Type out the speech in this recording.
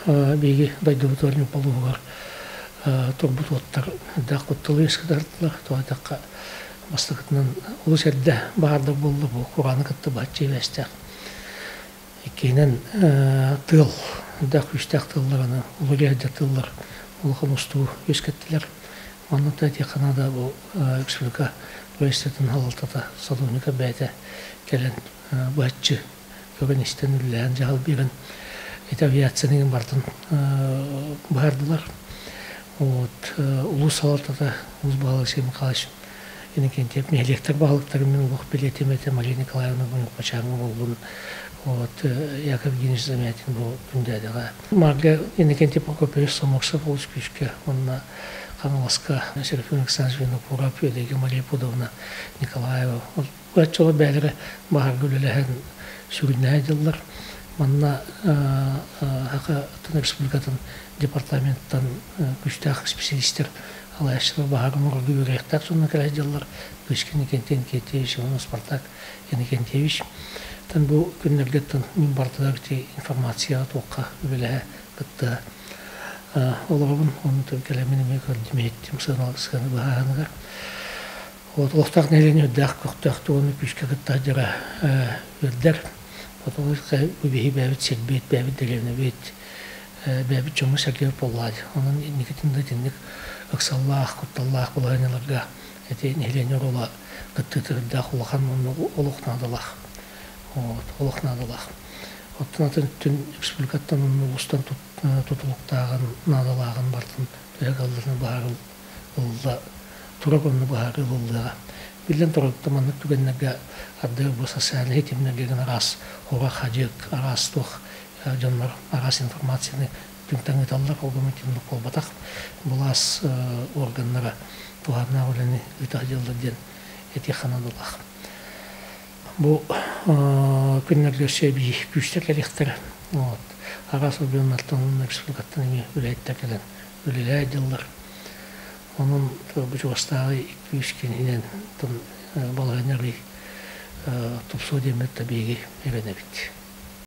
биһиги дойдубутугар Ньурба улууһугар турбут уоттар элбэх кутталы үөскэтэрдилэр. Тоҕо диэтэххэ, бастакытынан олус эрдэ баардар буолла бу курааны кытта быһаччы сибээстээх. Иккиһинэн тыал, элбэх күүстээх тыаллар аны уларыйа сылдьар тыаллар улахан устуу үөскэттилэр. Манна да этиэххэ наада бу республика правительствотын салалтата Садовников бэйэтэ кэлэн быһаччы көрөн-истэн үлэлээн дьаһал биэрэн ити авиацияны игин барытын быһаардылар. Вот улуус салалтата улуус баһылыга Алексей Михайлович Иннокентьев нэһилиэктэр баһылыктарын мин олох билиэтим этэ Мария Николаевна Бачааҥҥа буоллун вот Яков Евгеньевич Замятин бу Күндээдэҕэ. Марга Иннокентий Прокопьевич Соморсов олус күүскэ уонна Хаҥаласка Серафим Александрович Винокуров, Үөдэйгэ Мария Пудовна Николаева Оччолор бэйэлэрэ баһарга үлэлэһэн сүгүннэһэ дьыллар. Манна Саха Республикатын департаменттан күүстээх специалистер алаяччылар баһаар оҥорорго үөрэхтээх дьонно кэлэ дьыллар. Кычкин Иннокентий Иннокентьевич уонна Спартак Иннокентьевич. Тан бу күннэргэ мин бардылар ити информацияҕа туохха үлэлэһэ кытта олоробун. Онно кэлэммин эмиэ көрдүм иһиттим сыана быһааһыныгар. Олохтоох нэһилиэнньэ үрдээх көхтөөх уонна күүскэ кытта дьара үөрдэр. Бу биһи бэйэбит сирбит, бэйэбит дэриэбинэбит, бэйэбит дьоммут-сэргэбит буоллаҕа дии. Онон инникитин да итинник ыксаллаах, кутталлаах балаһыанньаларга ити нэһилиэнньэ оруола кыттыыта үрдээх улахан уонна олох наадалаах. Вот, олох наадалаах. Оттон атын өттүн республикаттан уонна улуустан тутулуктааҕын, наадалааҕын барытын төһө кыалларынан быһаарыл ылла турар онно быһаарыы ылыллыаҕа. Биллэн турар, маннык түгэннэргэ ардыгар бу социальнай ситимнэргэ гын араас хора-хадьык, араас туох дьоннор араас информацияны түҥтэн ыыталлар, ол гынан итинник буолбатах. Былаас органнара туһааннаах үлэни ыыта сылдьаллар диэн этиэххэ наадалаах. Бу күннэргэ өссө эбии күүстэр кэлиэхтэрэ. Вот. Араас регионнартан уонна республикаттан эмиэ үлэһиттэр кэлэн үлэлээ дьыллар. Онон бу чугастааҕы 2-3 күнүнэн балаһыанньа арыый тупсуо диэммит да биһиги эрэнэбит.